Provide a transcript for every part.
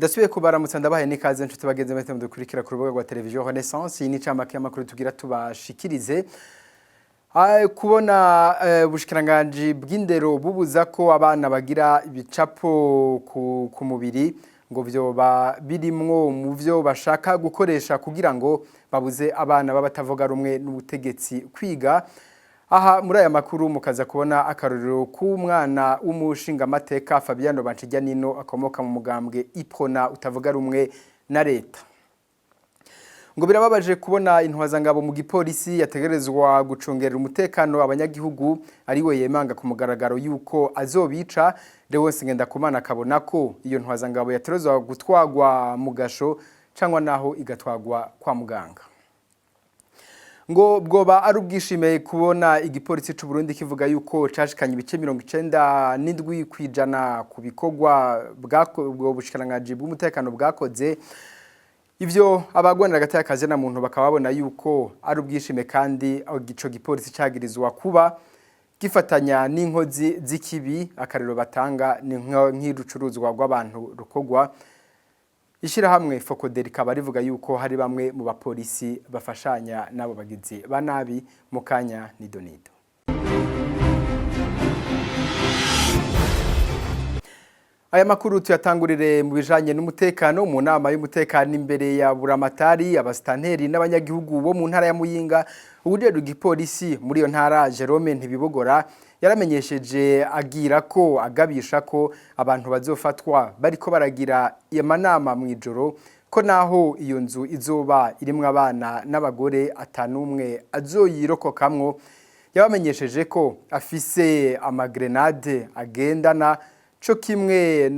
Ndasubiye kubaramutsa, ndabahaye n'ikaze, nshuti bagenzi mwese mudukurikira ku rubuga rwa televiziyo Renaissance. Iyi ni incamake y'amakuru tugira tubashikirize. Kubona ubushikiranganji bw'indero bubuza ko abana bagira ibicapo ku mubiri, ngo vyoba birimwo mu vyo bashaka gukoresha kugira ngo babuze abana b'abatavuga rumwe n'ubutegetsi kwiga. Aha muri aya makuru mukaza kubona akarorero k'umwana w'umushingamateka Fabiano Bancijyanino, akomoka mu mugambwe Uprona utavuga rumwe na leta. Ngo birababaje kubona intwazangabo mu gipolisi yategerezwa gucungerera umutekano abanyagihugu ariwe yemanga ku mugaragaro yuko azobica. Leonce Ngendakumana akabona ko iyo ntwazangabo yaterezwa gutwagwa mu gasho cyangwa naho igatwagwa kwa muganga. Ngo bwoba ari ubwishime kubona igipolisi c'u Burundi kivuga yuko cashikanye ibice 97% ku bikorwa bwo bushikiranganji bw'umutekano bwakoze. Ivyo abagwanira hagati y'akazi na muntu bakaba babona yuko ari ubwishime, kandi ico gipolisi cagirizwa kuba gifatanya n'inkozi z'ikibi. Akarero batanga ni nk'irucuruzwa rw'abantu rukogwa. Ishirahamwe Focode rikaba rivuga yuko hari bamwe mu bapolisi bafashanya n'abo bagizi ba nabi. Mu kanya nidonido. Aya makuru tuyatangurire mu bijanye n'umutekano. Mu nama y'umutekano imbere ya buramatari, abasitanteri n'abanyagihugu bo mu ntara ya Muyinga, uwujejwe igipolisi muri iyo ntara, Jerome Ntibibogora, yaramenyesheje agira ko agabisha ko abantu bazofatwa bariko baragira amanama mw'ijoro, ko naho iyo nzu izoba irimwo abana n'abagore, atanumwe azoyirokokamwo. Yabamenyesheje ko afise amagrenade agendana, co kimwe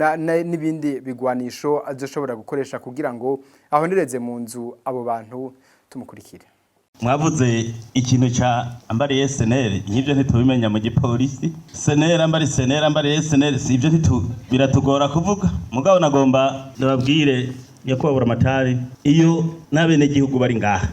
n'ibindi bigwanisho azoshobora gukoresha kugira ngo ahonereze mu nzu abo bantu. Tumukurikire. Mwavuze ikintu ca ambariye SNL, nk'ivyo ntitubimenya mu gipolisi. SNL ambari SNL ambariye SNL, si ivyo ntitu biratugora kuvuga. Mugabo nagomba ndababwire, nyakubahwa buramatari, iyo n'abenegihugu bari ngaha,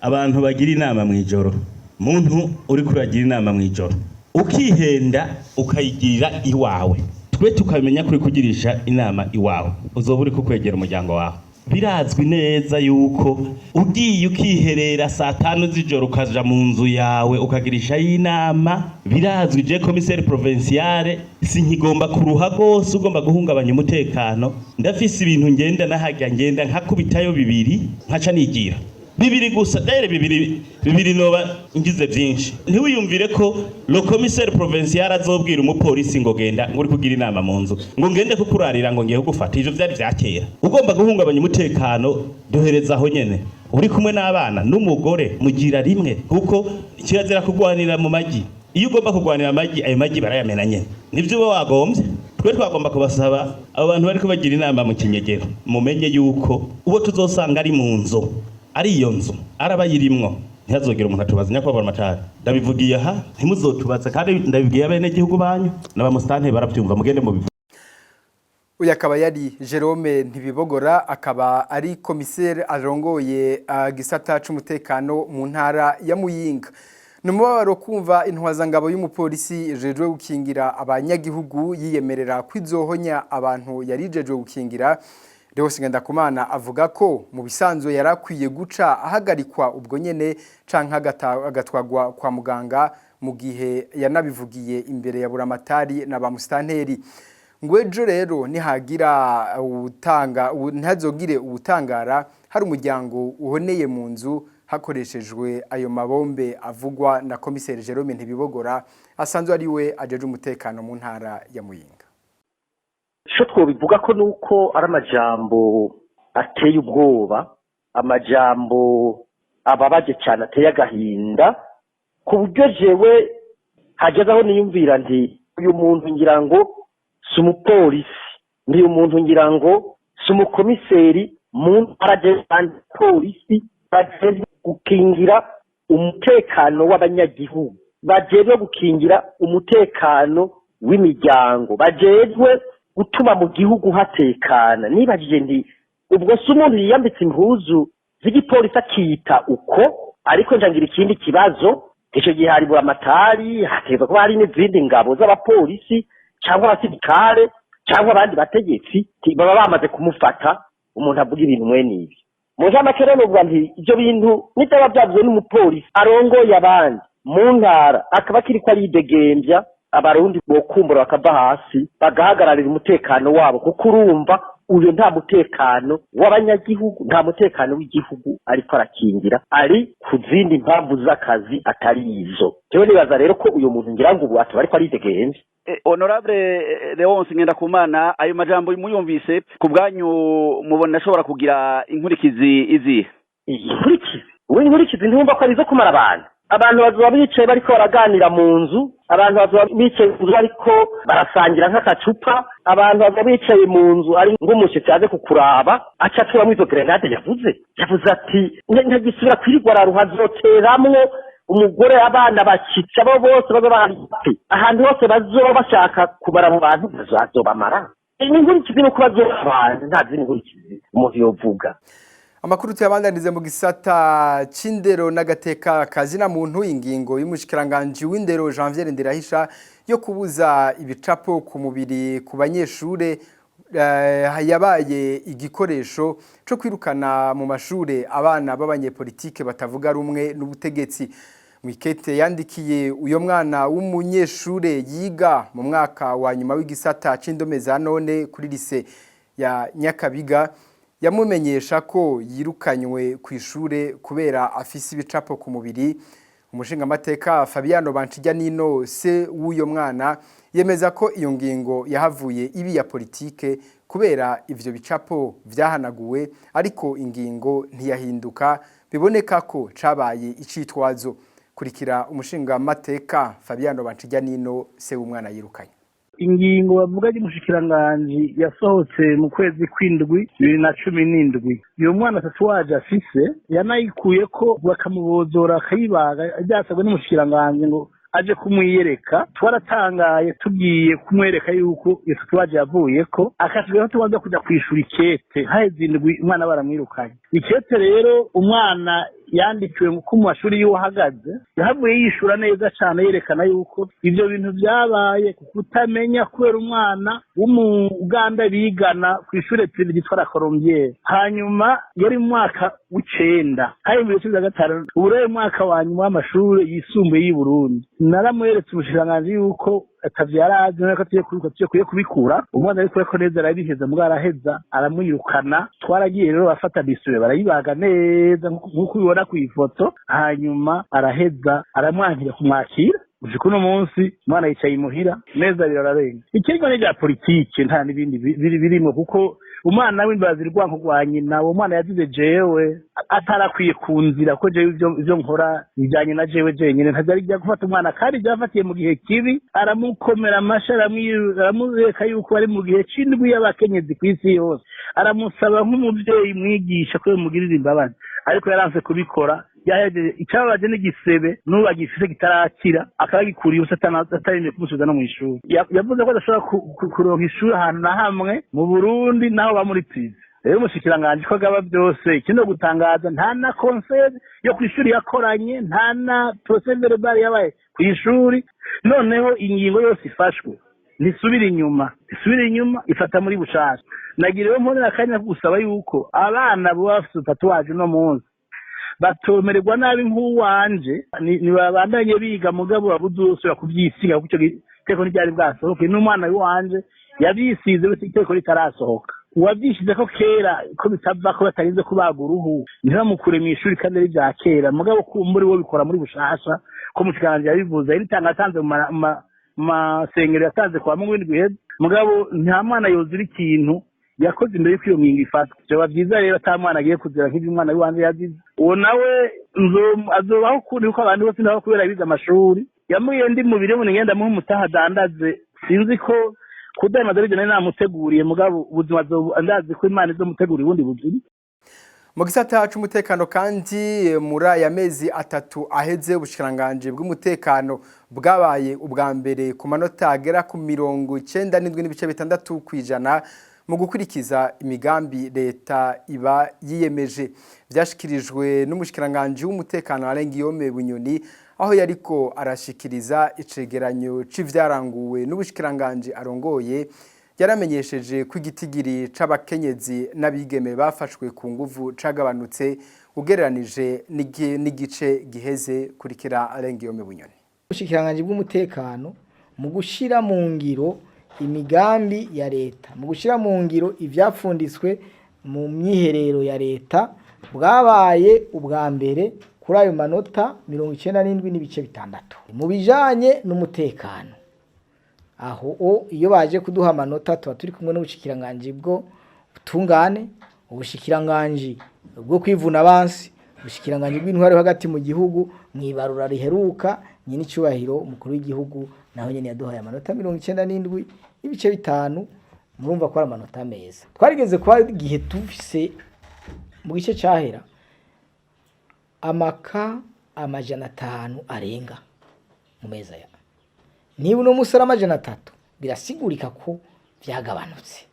abantu bagira inama mw'ijoro, muntu uriko uragira inama mw'ijoro ukihenda ukayigirira iwawe, twe tukabimenya kuri kugirisha inama iwawe, uzoba uriko kwegera umuryango wawe. Birazwi neza yuko ugiye ukiherera saa 5 z'ijoro ukaja mu nzu yawe ukagirisha y'inama, birazwi. Je commissaire provincial sinkigomba kuruha gose ugomba guhungabanya umutekano. Ndafise ibintu ngenda nahajya, ngenda nkakubitayo bibiri, nkaca nigira bibiri gusa dere bibiri bibiri, noba ngize byinshi. Ntiwiyumvire ko le commissaire provincial azobwira umupolisi ngo genda, ngo uri kugira inama mu nzu, ngo ngende kukurarira, ngo ngiye kugufata. Ivyo vyari vya kera. Ugomba guhungabanya umutekano, duhereza aho nyene uri kumwe n'abana n'umugore, mugira rimwe, kuko kirazira kugwanira mu magi. Iyo ugomba kugwanira amagi, ayo magi barayamena nyene, nivyo uba wagombye. Twe twagomba kubasaba, abo bantu bariko bagira inama mu kinyegero, mumenye yuko uwo tuzosanga ari mu nzu, ari iyo nzu araba yirimwo, ntihazogera umuntu atubaza. Nyakubahwa amatari, ndabivugiye aha, ntimuzotubaze, kandi ndabibwiye abenegihugu banyu n'abamusitante barabyumva, mugende mubivuge. Uyu akaba yari Jerome Ntibibogora, akaba ari komiseri arongoye gisata c'umutekano mu ntara ya Muyinga. Ni umubabaro kumva intwazangabo y'umupolisi ijejwe gukingira abanyagihugu yiyemerera kwizohonya abantu yari ijejwe gukingira. Leonce Ngendakumana avuga ko mu bisanzwe yarakwiye guca ahagarikwa ubwo nyene canke agatwagwa kwa muganga, mu gihe yanabivugiye imbere ya buramatari na ba musitanteri. Ngo ejo rero nihagira utanga, ntazogire uwutangara hari umuryango uhoneye mu nzu hakoreshejwe ayo mabombe avugwa na komiseri Jerome Ntibibogora, asanzwe ari we ajeje umutekano mu ntara ya Muyinga. Ico twobivuga ko nuko ari amajambo ateye ubwoba, amajambo ababaje cyane, ateye agahinda, ku buryo jewe hageze aho niyumvira nti uyu muntu ngira ngo si umupolisi, ndi umuntu ngira ngo si umukomiseri mu ntara, kandi polisi bajejwe gukingira umutekano w'abanyagihugu, bajejwe gukingira umutekano w'imiryango, bajejwe gutuma mu gihugu hatekana. Nibajije nti ubwo si umuntu yiyambitse impuzu z'igipolisi akiyita uko? Ariko njangira ikindi kibazo: icyo gihe hari buramatari, hategerezwa kuba hari n'izindi ngabo z'abapolisi cyangwa abasirikare. Cyangwa abandi bategetsi baba bamaze kumufata. Umuntu avuga ibintu mwene ibi, mu ncamake rero novuga nti ibyo bintu nibyaba byavuzwe n'umupolisi arongoye abandi mu ntara, akaba akiriko aridegembya, Abarundi bokumbura bakava hasi, bagahagararira umutekano wabo, kuko urumva uyu nta mutekano w'abanyagihugu, nta mutekano w'igihugu ariko arakingira, ari ku zindi mpamvu z'akazi atari izo. Jewe nibaza rero ko uyu muntu, ngira ngo ubu ataba ariko aridegemvya. Honorable Leonce Ngendakumana, ayo majambo muyumvise ku bwanyu, mubona ashobora kugira inkurikizi izihe? Inkurikizi, ubu inkurikizi ntiwumva ko ari izo kumara abantu. Abantu bazoba bicaye bariko baraganira mu nzu, abantu bazoba bicaye mu nzu bariko barasangira nk'akacupa, abantu bazoba bicaye mu nzu ari nk'umushitsi aje kukuraba, aca aturamwo izo grenade yavuze. Yavuze ati ntagisubira kwirirwa araruha, azoteramwo umugore, abana, bakitse abo bose bazoba bahari, ahantu hose bazoba bashaka kumara mu bantu bazobamara. Ni inkurikizi nuko bazoba abantu, nta zindi nkurikizi umuntu yovuga. Amakuru tuyabandanize mu gisata c'indero n'agateka kazina muntu. Ingingo y'umushikiranganji w'indero Janvier Ndirahisha yo kubuza ibicapo ku mubiri ku banyeshure yabaye igikoresho co kwirukana mu mashure abana b'abanyepolitike batavuga rumwe n'ubutegetsi. Mwikete yandikiye uyo mwana w'umunyeshure yiga mu mwaka wa nyuma w'igisata c'indome za none kuri lycée ya Nyakabiga, yamumenyesha ko yirukanywe ku ishure kubera afise ibicapo ku mubiri. Umushingamateka Fabiano Bancijyanino, se w'uyo mwana, yemeza ko iyo ngingo yahavuye ibi ya politike, kubera ivyo bicapo vyahanaguwe ariko ingingo ntiyahinduka, biboneka ko cabaye icitwazo. Kurikira umushingamateka Fabiano Bancijyanino, se w'umwana yirukanye. Ingingo bavuga y'umushikiranganji yasohotse mu kwezi kw'indwi 2017. Uyo mwana tatouage afise yanayikuye ko bakamubozora, akayibaga, byasabwe n'umushikiranganji ngo aje kumwiyereka. Twaratangaye tugiye kumwereka yuko iyo tatouage yavuyeko, akatubwira ko tubanza kuja kwishura ikete. Haheze indwi umwana baramwirukanye. Ikete rero umwana yandikiwe ko mu mashuri yiwe ahagaze, yahavuye yishura neza cane, yerekana yuko ivyo bintu vyabaye ku kutamenya, kubera umwana w'umuganda bigana kw'ishure privé ryitwa La Colombière. Hanyuma yari mu mwaka w'icenda, hari mu 2015, ubu rero mwaka wa nyuma w'amashure yisumbuye y'i Burundi. Naramweretse umushikiranganji yuko atavyo yarazi, none ko tugiye kubikora, tugiye kubikura. Umwana ariko ko neza arabiheza, mugabo araheza aramwirukana. Twaragiye rero bafata bisure, barayibaga neza nk'uko ubibona kw'ifoto. Hanyuma araheza aramwankira kumwakira. Gushika uno munsi umwana yicaye imuhira neza, birarenga. Ikiriko ni rya politike, nta n'ibindi birimwo, kuko umwana w'imbazi rwanko rwa nyina, uwo mwana yazize jewe atarakwiye ku nzira, ko jewe ivyo nkora bijanye na jewe jenyine, ntavyari rya gufata umwana, kandi byafatiye mu gihe kibi. Aramukomera amashi, aramwereka yuko ari mu gihe c'indwi y'abakenyezi kw'isi yose, aramusaba nk'umuvyeyi mwigisha ko yomugirira imbabazi, ariko yaranse kubikora. Yahejeje icyababaje n'igisebe n'ubu agifise kitarakira, akaba agikuriye ubusa, ataremeye kumusubiza no mw'ishuri. Yavuze ko adashobora kuronka ishuri ahantu na hamwe mu Burundi, naho ba muri privé. Rero umushikiranganji ko agaba byose, ikindi gutangaza, nta na conseil yo kw'ishuri yakoranye, nta na procès verbal yabaye kw'ishuri. Noneho ingingo yose ifashwe ntisubira inyuma, isubira inyuma, ifata muri bushasha. Nagira rero mpone akanya ko gusaba yuko abana boba bafise tatouage uno munsi batomererwa nabi nk'uwanje, ntibabandanye biga, mugabo babuzosubira kuvyisiga, kuko ico itegeko ntiryari bwasohoke. N'umwana w'iwanje yavyisize itegeko ritarasohoka. Uwavyishize ko kera ko bitava ko batarinze kubaga uruhu, ntibamukure mw'ishuri kandi ari vya kera. Mugabo kumbura wo bikora muri bushasha, ko umushikiranganji yabivuze, yaritanga atanze mu masengero, yatanze kwa Mungu w'indwi iheze. Mugabo nta mwana yozira ikintu yakoze imbere y'uko iyo ngingo ifatwa. Vyoba vyiza rero ata mwana agiye kuzira nk'ivyo umwana w'iwanje yazize. Uwo nawe azobaho ukundi, kuko abantu bose nabo kubera bize amashuri yamubwiye ndi mu biri ngenda muhe umutaha adandaze. Sinzi ko kudandaza arivyo nari namuteguriye, mugabo ubuzima ndazi ko Imana izomutegurira ubundi buzima. Mu gisata c'umutekano kandi, muri aya mezi 3 aheze, ubushikiranganji bw'umutekano bwabaye ubwa mbere ku manota agera ku 97.6% mu gukurikiza imigambi leta iba yiyemeje. Vyashikirijwe n'umushikiranganji w'umutekano Alain Guillaume Bunyoni, aho yariko arashikiriza icegeranyo c'ivyaranguwe n'ubushikiranganji arongoye. Yaramenyesheje ko igitigiri c'abakenyezi n'abigeme bafashwe ku nguvu cagabanutse ugereranije n'igice giheze. Kurikira Alain Guillaume Bunyoni. Ubushikiranganji bw'umutekano, mu gushira mu ngiro imigambi ya leta, mu gushira mu ngiro ivyapfunditswe mu myiherero ya leta, bwabaye ubwa mbere kuri ayo manota 97.6 mu bijanye n'umutekano. Aho o iyo baje kuduha amanota, tuba turi kumwe n'ubushikiranganji bwo butungane, ubushikiranganji bwo kwivuna abansi, ubushikiranganji bw'intwaro hagati mu gihugu. Mw'ibarura riheruka, nyine icyubahiro umukuru w'igihugu naho nyene yaduhaye amanota 97.5. Murumva ko ari amanota meza. Twarigeze kuba igihe tufise mu gice cahera amaka 500 arenga mu mezi aya. Niba uno musi ari 300, birasigurika ko vyagabanutse,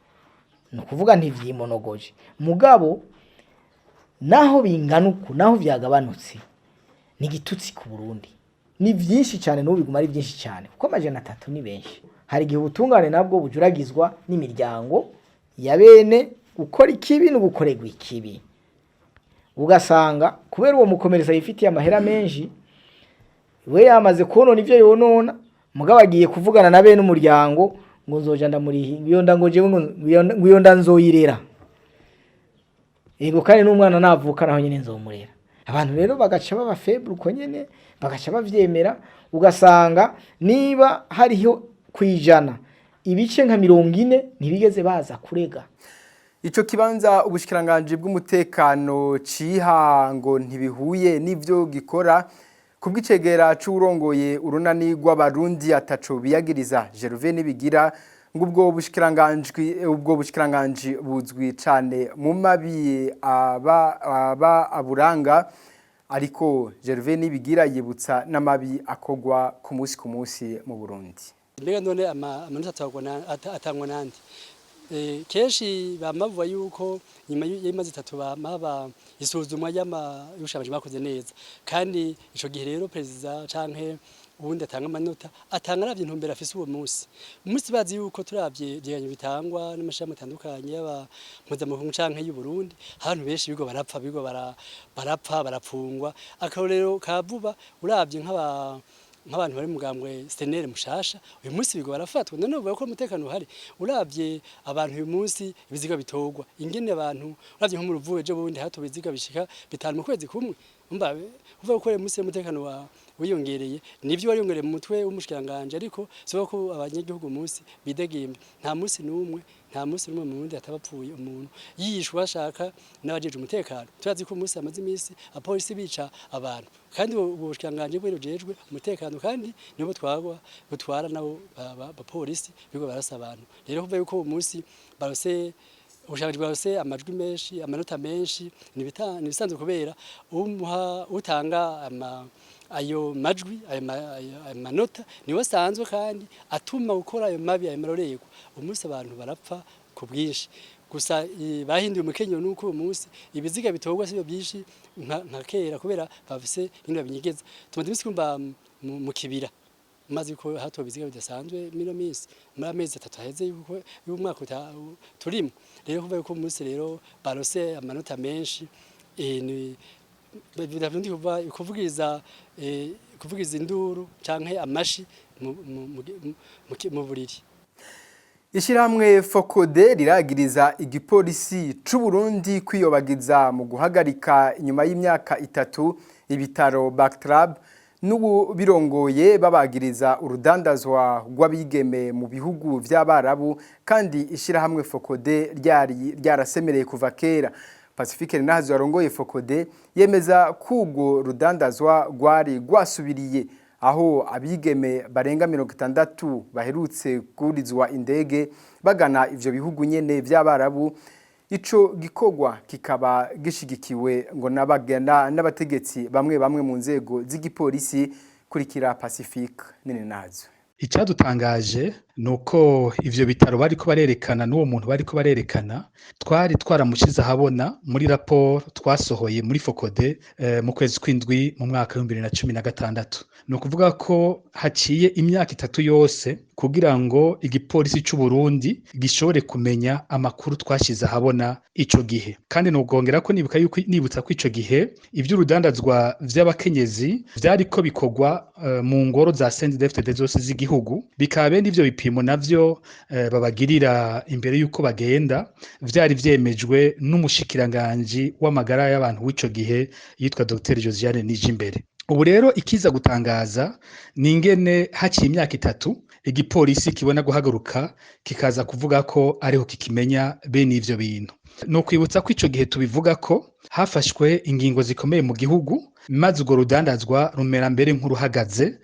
ni ukuvuga ntivyimonogoje. Mugabo naho bingana uku, naho vyagabanutse, ni igitutsi ku Burundi, ni vyinshi cyane. N'ubu biguma ari byinshi cyane, kuko 300 ni benshi. Hari igihe ubutungane nabwo bujuragizwa n'imiryango ya bene gukora ikibi no gukorerwa ikibi, ugasanga kubera uwo mukomeresa yifitiye amahera menshi, we yamaze konona ivyo yonona, mugabo agiye kuvugana na bene umuryango ngo nzoja ndamurihi iyo nda, ngo jewe ngo iyo nda nzoyirera, yego, kandi n'umwana navuka naho nyene nzomurera. Abantu rero bagaca baba faible uko nyene, bagaca bavyemera. Ugasanga niba hariho kwijana, ibice nka 40 ntibigeze baza kurega. Ico kibanza ubushikiranganji bw'umutekano ciha ngo ntibihuye n'ivyo gikora. Kubw'icegera c'uwurongoye Urunani rw'Abarundi ataco biyagiriza, Gervais Nibigira, ngo ubwo bushikiranganji buzwi cane mu mabi aba aburanga. Ariko Gervais Nibigira yibutsa n'amabi akogwa ku munsi ku munsi mu Burundi. Mbega none amanota atangwa nande? Kenshi bamavuga yuko nyuma y'amazi 3 bama isuzumwa y'ubushikiranganji bakoze neza, kandi ico gihe rero perezida canke uwundi atanga amanota atanga aravye intumbero afise uwo munsi. Umunsi bazi yuko turavye ivyegeranyo bitangwa n'amashirahamwe atandukanye, yaba mpuzamakungu canke y'u Burundi, abantu benshi bigo barapfa, bigo barapfa, barapfungwa. Akarorero ka vuba, uravye nk'abantu bari mu mugambwe CNL mushasha, uyu munsi bigo barafatwa. None uvuga ko umutekano uhari? Uravye abantu uyu munsi, ibiziga bitogwa ingene abantu, uravye nko mu Ruvubu ejo bundi hatowe ibiziga bishika bitanu mu kwezi kumwe. Umva, uvuga ko uyu munsi umutekano wa wiyongereye, nivyo wariyongereye mu mutwe w'umushikiranganje, ariko si ko abanyagihugu munsi bidegembe. Nta munsi n'umwe, nta munsi n'umwe mu Burundi hatabapfuye umuntu yishwe bashaka n'abajeje umutekano. Turazi ko umunsi amaze imisi apolisi bica abantu, kandi ubwo bushikiranganje bwerejejwe umutekano, kandi nibo twagwa butwara nabo bapolisi bigo barasa abantu. Rero kuva yuko uwo munsi barose ubushikiranganji bwarose amajwi menshi, amanota menshi, ni ibisanzwe, kubera umuha utanga ayo majwi, ayo manota niwe asanzwe kandi atuma gukora ayo mabi, ayo marorerwa. Umunsi abantu barapfa ku bwinshi, gusa bahinduye umukenyero, nuko uyu munsi ibiziga bitorwa sibyo byinshi nka kera, kubera bafise ingene babinyegeza. Tumaze imisi kumva mu kibira maze ko hatowe ibiziga bidasanzwe mino minsi, muri amezi 3 aheze y'umwaka turimo. Rero kuva yuko umunsi rero barose amanota menshi, ni bidavundi kuva kuvugiriza induru canke amashi mu buriri. Ishirahamwe FOCODE riragiriza igipolisi c'u Burundi kwiyobagiza mu guhagarika inyuma y'imyaka 3 ibitaro Bactrab n'ubu birongoye, babagiriza urudandazwa rw'abigeme mu bihugu vy'Abarabu, kandi ishirahamwe FOCODE ryari ryarasemereye kuva kera. Pacifique Nahazo yarongoye FOCODE yemeza ko urwo rudandazwa rwari rwasubiriye, aho abigeme barenga 60 baherutse kurizwa indege bagana ivyo bihugu nyene vy'Abarabu. Ico gikorwa kikaba gishigikiwe ngo n'abagena n'abategetsi bamwe bamwe mu nzego z'igipolisi. Kurikira Pacifique Nene Nazo. Icyadutangaje Nuko ivyo bitaro bariko barerekana n'uwo muntu bariko barerekana, twari twaramushize ahabona muri raporo twasohoye muri FOCODE mu kwezi kw'indwi mu mwaka w'2016. Ni ukuvuga ko haciye imyaka 3 yose kugira ngo igipolisi c'u Burundi gishobore kumenya amakuru twashize ahabona ico gihe. Kandi nogongera ko nibuka yuko, nibutsa ko ico gihe ivy'urudandazwa vy'abakenyezi vyariko bikorwa mu ngoro za CNDD-FDD zose z'igihugu, bikaba bene ivyo bipimo navyo babagirira imbere yuko bagenda vyari vyemejwe n'umushikiranganji w'amagara y'abantu w'ico gihe yitwa Dr Josiane Nijimbere. Ubu rero ikiza gutangaza ni ingene haciye imyaka 3 igipolisi kibona guhaguruka kikaza kuvuga ko ariho kikimenya bene ivyo bintu. Ni ukwibutsa ko ico gihe tubivuga ko hafashwe ingingo zikomeye mu gihugu, maze urwo rudandazwa rumera mbere nk'uruhagaze.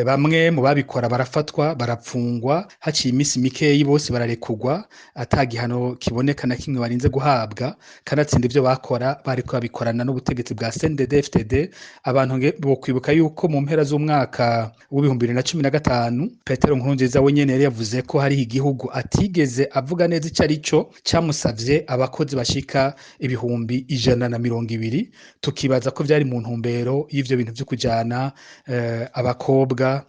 Bamwe mu babikora barafatwa, barapfungwa, haciye iminsi mikeyi bose bararekugwa ata gihano kiboneka na kimwe barinze guhabwa. Kanatsinda ivyo bakora bariko babikorana n'ubutegetsi bwa CNDD-FDD. Abantu bokwibuka yuko mu mpera z'umwaka w'2015 Petero Nkurunziza we nyene yari yavuze ko hariho igihugu atigeze avuga neza ico ari cyo camusavye abakozi bashika 120,000, tukibaza ko vyari mu ntumbero y'ivyo bintu vyo kujana abakobwa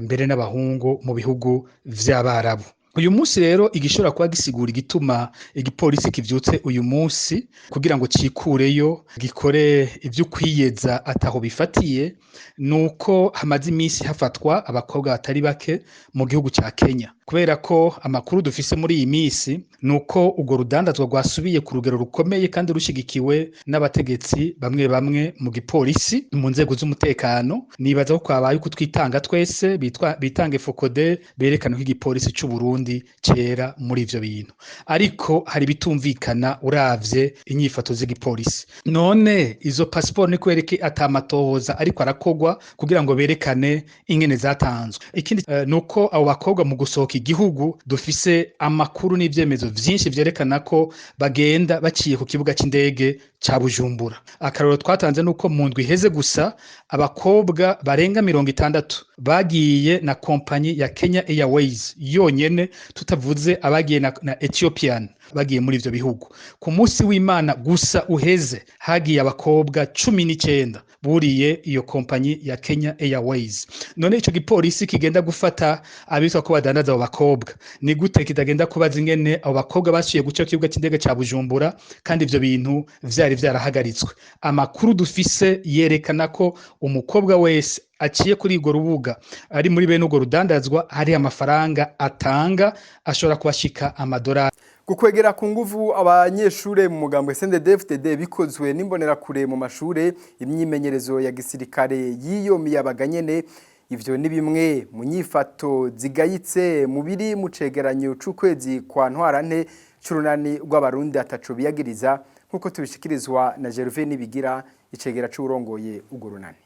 mbere n'abahungu mu bihugu vy'Abarabu. Uyu munsi rero igishobora kuba gisigura igituma igipolisi kivyutse uyu munsi kugira ngo cikureyo gikore ivyo kwiyeza ataho bifatiye, nuko hamaze iminsi hafatwa abakobwa batari bake mu gihugu ca Kenya. Kubera ko amakuru dufise muri iyi minsi nuko urwo rudandazwa rwasubiye ku rugero rukomeye kandi rushigikiwe n'abategetsi bamwe bamwe mu gipolisi, mu nzego z'umutekano. Nibaza ko kwabaye ukutwitanga twese, bitange FOCODE, berekana ko igipolisi c'u Burundi cera muri ivyo bintu. Ariko hari bitumvikana uravye inyifato z'igipolisi. None izo passport ni kwereke atamatohoza ariko arakogwa kugira ngo berekane ingene zatanzwe? Ikindi nuko abo bakobwa mu gusohoka igihugu dufise amakuru n'ivyemezo vyinshi vyerekana ko bagenda baciye ku kibuga c'indege ca Bujumbura. Akarorero twatanze nuko mu ndwi iheze gusa abakobwa barenga 60 bagiye na kompanyi ya Kenya Airways yonyene, tutavuze abagiye na Ethiopian, bagiye muri ivyo bihugu. Ku munsi w'Imana gusa uheze hagiye abakobwa 19 buriye iyo kompanyi ya Kenya Airways. None ico gipolisi kigenda gufata abitwa ko badandaza abo bakobwa, ni gute kitagenda kubaza ingene abo bakobwa basuye guca kibuga c'indege ca Bujumbura kandi ivyo bintu vyari vyarahagaritswe? Amakuru dufise yerekana ko umukobwa wese aciye kuri urwo rubuga ari muri bene urwo rudandazwa hari amafaranga atanga ashobora kubashika amadolari. Gukwegera ku nguvu abanyeshure mu mugambwe CNDD-FDD bikozwe n'imbonerakure mu mashure, imyimenyerezo ya gisirikare y'iyo miyabaga nyene, ivyo ni bimwe mu nyifato zigayitse mu biri mu cegeranyo c'ukwezi kwa Ntwarante c'urunani rw'Abarundi ataco biyagiriza, nk'uko tubishikirizwa na Gervais Nibigira, icegera c'uwurongoye urwo runani.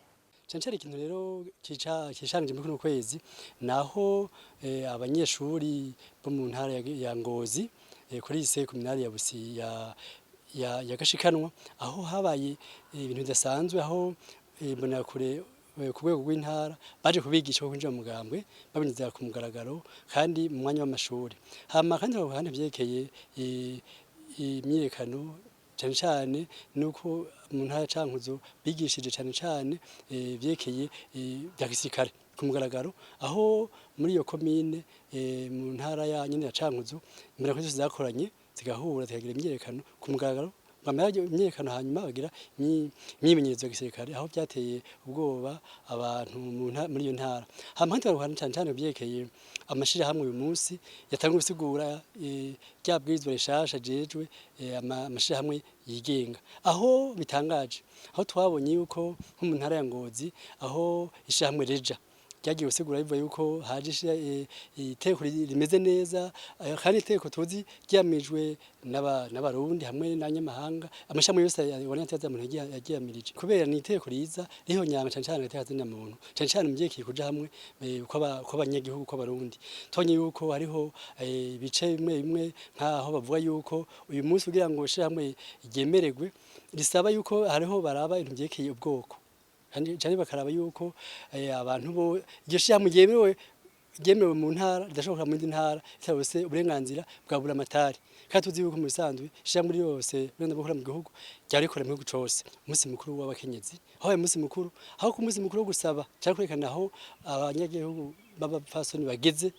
Cyane ikintu rero kishanije muri kuno kwezi naho abanyeshuri bo mu ntara ya Ngozi kuri lycée communale ya Busi ya Gashikanwa, aho habaye ibintu bidasanzwe, aho Imbonerakure ku rwego rw'intara baje kubigisha ko kwinjira mu mugambwe babinyuza ku mugaragaro kandi mu mwanya w'amashuri. Hama kandi aho hantu vyerekeye imyiyerekano, cyane cyane nuko mu ntara ya Cankuzo bigishije cyane cyane vyerekeye bya gisirikare ku mugaragaro, aho muri iyo komine mu ntara ya nyene ya Cankuzo imbonerakure zose zakoranye zigahura zikagira imyiyerekano ku mugaragaro. Bamara imyiyerekano hanyuma bagira imyimenyerezo ya gisirikare, aho byateye ubwoba abantu muri iyo ntara. Hama kandi baruhana cyane cyane byerekeye amashirahamwe uyu munsi yatanga gusigura rya bwirizwa rishasha jejwe amashirahamwe yigenga, aho bitangaje aho twabonye yuko nko mu ntara ya Ngozi aho ishirahamwe reja ryagiye gusigura bivuga yuko haje iteko rimeze neza, kandi iteko tuzi ryamijwe n'Abarundi hamwe n'abanyamahanga, amashami yose yabona ateza muntu yagiyamirije, kubera ni iteko riza rihonyanga cyane cyane agateka kazina muntu, cyane cyane mu vyerekeye kuja hamwe kw'abanyagihugu kw'Abarundi. Tubonye yuko hariho ibice bimwe bimwe nk'aho bavuga yuko uyu munsi kugira ngo ishirahamwe ryemererwe risaba yuko hariho baraba ibintu vyerekeye ubwoko, kandi cyane bakaraba yuko abantu bo iryo shirahamwe ryemewe. ryemewe mu ntara ridashobora mu yindi ntara itarose uburenganzira bwa buramatari, kandi tuzi yuko mu bisanzwe ishirahamwe ryose uburenganzira bwo gukora mu gihugu ryarikora mu gihugu cose. Umunsi mukuru w'abakenyezi, aho uyu munsi mukuru, aho ku munsi mukuru wo gusaba cyangwa kwerekana aho abanyagihugu b'abapfasoni bageze,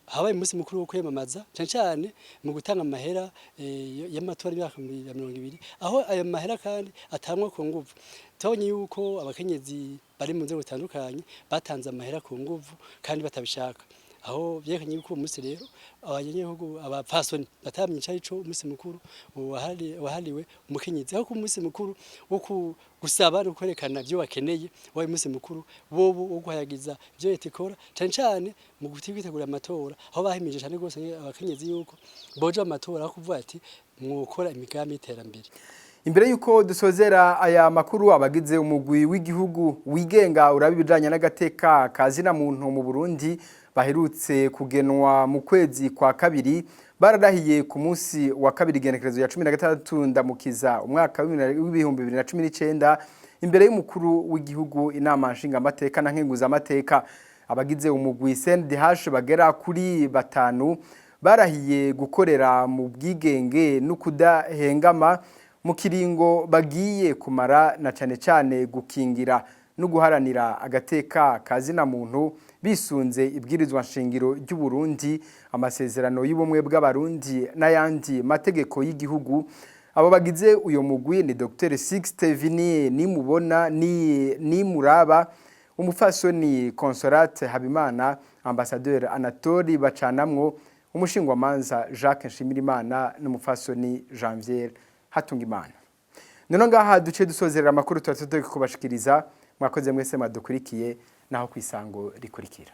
habaye umunsi mukuru wo kwiyamamaza, cyane cyane mu gutanga amahera y'amatora y'imyaka 20, aho ayo mahera kandi atangwa ku nguvu. Tubonye yuko abakenyezi bari mu nzego zitandukanye batanze amahera ku nguvu kandi batabishaka, aho byerekanye yuko uwo munsi rero abanyagihugu abapfasoni batamye ico umunsi mukuru wahariwe umukenyezi, aho ku munsi mukuru wo gusaba no kwerekana ibyo bakeneye wabaye umunsi mukuru bobo wo guhayagiza ibyo leta ikora, cyane cyane mu kwitegura amatora, aho bahimije cyane rwose abakenyezi yuko boja mu matora, aho kuvuga ati mwokora imigambi y'iterambere. Imbere yuko dusozera aya makuru, abagize umugwi w'igihugu wigenga uraba ibijanye n'agateka kazina muntu mu Burundi baherutse kugenwa mu kwezi kwa kabiri bararahiye ku munsi wa kabiri, igenekerezo ya 16 Ndamukiza umwaka w'2019, imbere y'umukuru w'igihugu, inama nshingamateka na nkenguzamateka. Abagize umugwi CNDH bagera kuri batanu barahiye gukorera mu bwigenge no kudahengama mu kiringo bagiye kumara, na cane cane gukingira no guharanira agateka kazina muntu bisunze ibwirizwa nshingiro ry'u Burundi, amasezerano y'ubumwe bw'abarundi n'ayandi mategeko y'igihugu. Abo bagize uyo mugwi ni Dr Sixte Vinie Nimubona ni Nimuraba, umufasoni Consolate Habimana, ambassadeur Anatole Bacanamwo, umushingwamanza Jacques Nshimirimana n'umufasoni Janvier Hatungimana. None ngaha duce dusozerera amakuru tuba tugiye kubashikiriza. Mwakoze mwese madukurikiye, naho kwisango rikurikira.